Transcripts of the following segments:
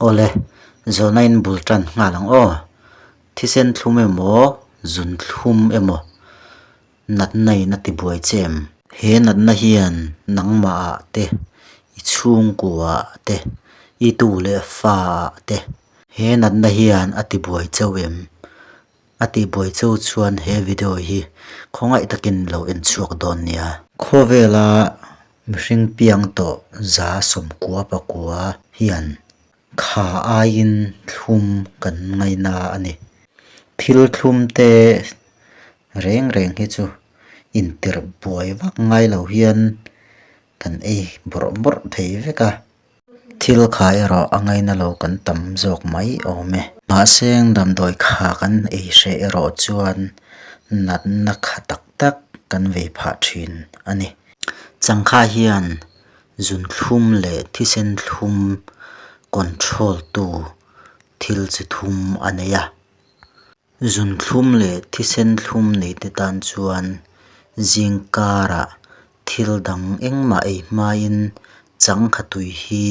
Awle, zawhna in bul tan nghal ang aw. Thisen thlum emaw, zun thlum emaw natna in a ti buai che em? He natna hian nangmah ah te, i chhungkua ah te, i tu leh fa ah te he natna hian a ti buai cheu em? A ti buai cheu chuan he video hi khawngaih takin lo en chhuak dawn nia. Khawvela mihring piang tawh 19% hian kha aiin thlum kan ngaina a ni. Thil thlum te reng reng hi chu intirh buai vak ngai lo hian kan ei bawrh bawrh thei vek a. Thil kha erawh a ngaina lo kan tam zawk mai awm e. Mahse damdawi kha kan ei hreh erawh chuan natna kha tak tak kan vei phah thin a ni. Changkha hian zunthlum leh thisen thlum control tu thil chi thum a nei a. Zunthlum leh thisen thlum neite tan chuan zingkarah thil dang engmah ei hmain changkha tui hi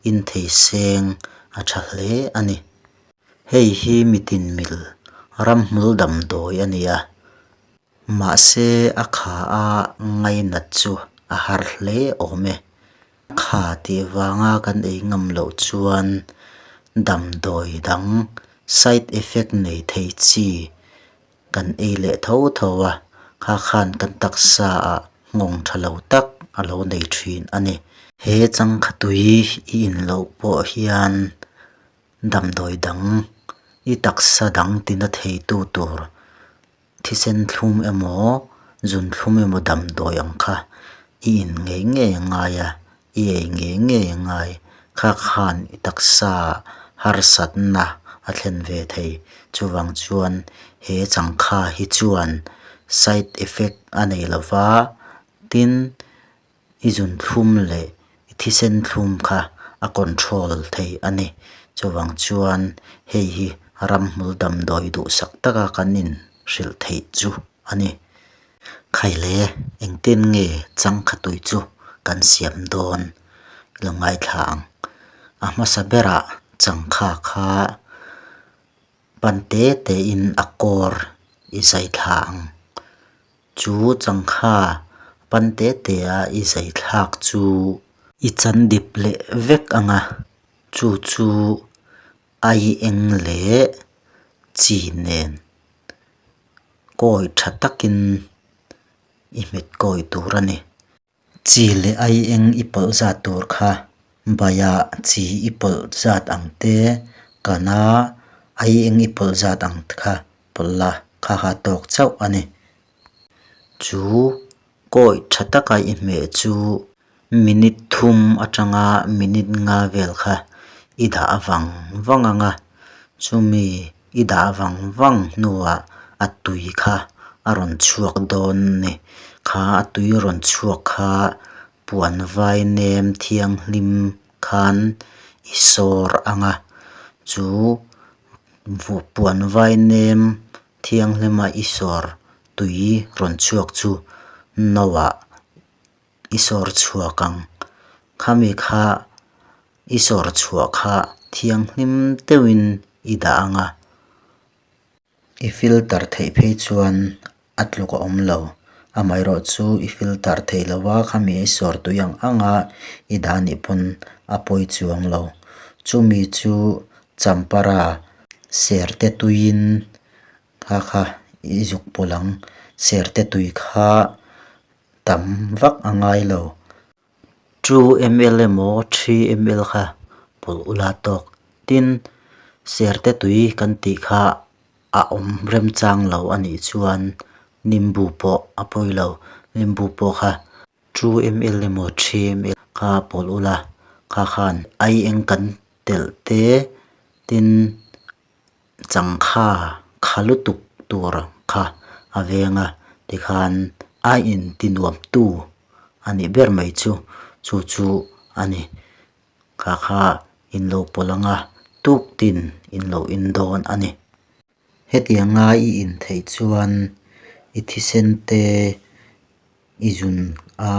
in thei seng a tha hle a ni. Hei hi mitin mil ramhmul damdawi a ni a, mahse a kha a ngainat chu a har hle awm e. Kha tih vanga kan ei ngam loh chuan damdawi dang side effect nei thei chi kan ei leh tho tho a, kha khan kan taksa ah nghawng tha lo tak a lo nei thin a ni. He changkha tui i in loh pawh hian damdawi dang i taksa dang tina thei tu tur Thisen thlum emaw, zun thlum emaw damdawi ang kha i in ngei ngei a ngai a, i ei ngei ngei a ngai. Kha khan i taksa harsatna a thlen ve thei. Chuvang chuan he changkha hi chuan side effect a nei lo va, tin i zun thlum leh i thisen thlum kha a control thei a ni. Chuvang chuan hei hi ramhmul damdawi duhsak taka kan in hrilh theih chu a ni. Khaile engtin nge changkha tui chu kan siam dawn i lo ngaithla ang. A hmasa berah changkha kha pan te te in a kawr i zai thla ang. Chu changkha pan te te a i zai thlak chu i chan dip leh vek ang a, chu chu ai eng leh chi nen kawi tha takin i hmet kawi tur a ni. Chi leh ai eng i pawlh zat tur kha baiah chi i pawlh zat ang te, kana ai eng i pawlh zat ang te kha pawlh la, kha kha tawk chauh a ni. Chu kawi tha taka i hmeh chu minute thum atanga minute nga vel kha i dah vang vang ang a, chumi i dah vang vang hnuah a tui kha a rawn chhuak dawn a ni. Kha a tui rawn chhuak kha puan vai nem thianghlim khan i sawr ang a, chu puan vai nem thianghlima i sawr tui rawn chhuak chu no ah i sawr chhuak ang. Khami kha i sawr chhuah kha thianghlim deuhin i dah ang a, i filter theih phei chuan a tluk a awm lo. Amaherawh chu i filter theih lo a, khami i sawr tui ang ang a i dah anih pawn a pawi chuang lo. Chumi chu champara serte tuiin kha kha i zuk pawlh ang, serte tui kha tam vak a ngai lo. 2 ml emaw 3 ml kha pawlh ula tawk. Tin, serte tui kan tih kha a awm remchang lo a nih chuan nimbu pawh a pawi lo. Nimbu pawh kha 2 ml emaw 3 ml kha pawlh ula kha khan ai eng kan telh te tin changkha kha lutuk tur kha a veng a tikhan a inti nuam tu a nih ber mai chu chu chu a ni kha kha in lo pawlh ang a tuk tin in lo in dawn a ni. Hetianga i in theih chuan i thisen te i zun a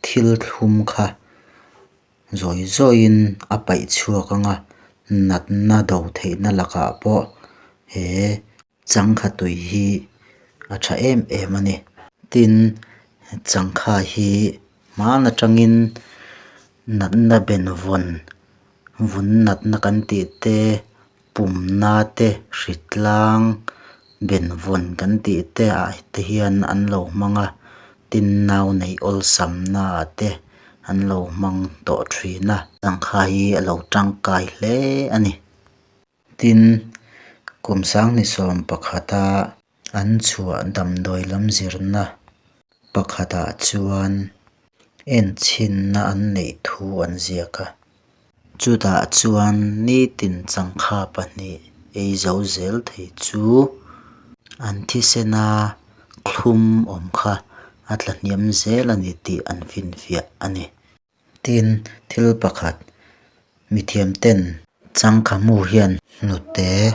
thil thlum kha zawi zawiin a paih chhuak ang a, Natna do theihna lakah pawh he changkha tui hi a tha em em a ni. Tin, changkha hi hman atangin natna benvawn vun natna kan tih te pumna te hritlang benvawn kan tih te ah te hian an lo hmang a tin nau neih awlsamna ah te an lo hmang tawh thin a. Changkha hi a lo tangkai hle a ni. Tin, kum sanghnisawm pakhata an chhuah damdawi lam zirna pakhatah chuan enchhinna an neih thu an ziak a. Chutah chuan nitin changkha pahnih ei zo zel thei chu an thisena thlum awm kha a tla hniam zel a ni tih an finfiah a ni. Tin, thil pakhat mithiam ten changkha hmu hian hnute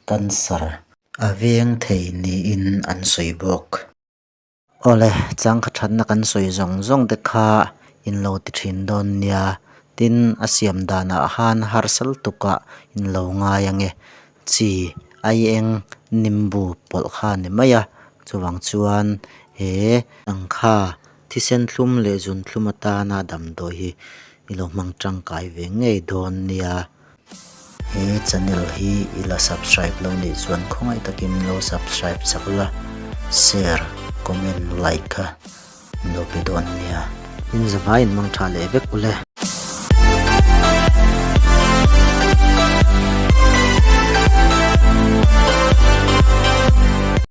cancer a veng thei niin an sawi bawk. Awle, changkha thatna kan sawi zawng zawng te kha in lo ti thin dawn nia. Tin, a siam danah khan harsa lutukah in lo ngai ange. Chi aieng nimbu pawlh kha a ni mai a, chuvang chuan he changkha thisen thlum leh zun thlum atana damdawi hi i lo hmang tangkai ve ngei dawn nia. He channel hi i la subscribe lo nih chuan khawngaih takin lo subscribe chak la, share, comment, like kha min lo pe dawn nia. In zavai in mang tha leh vek ule.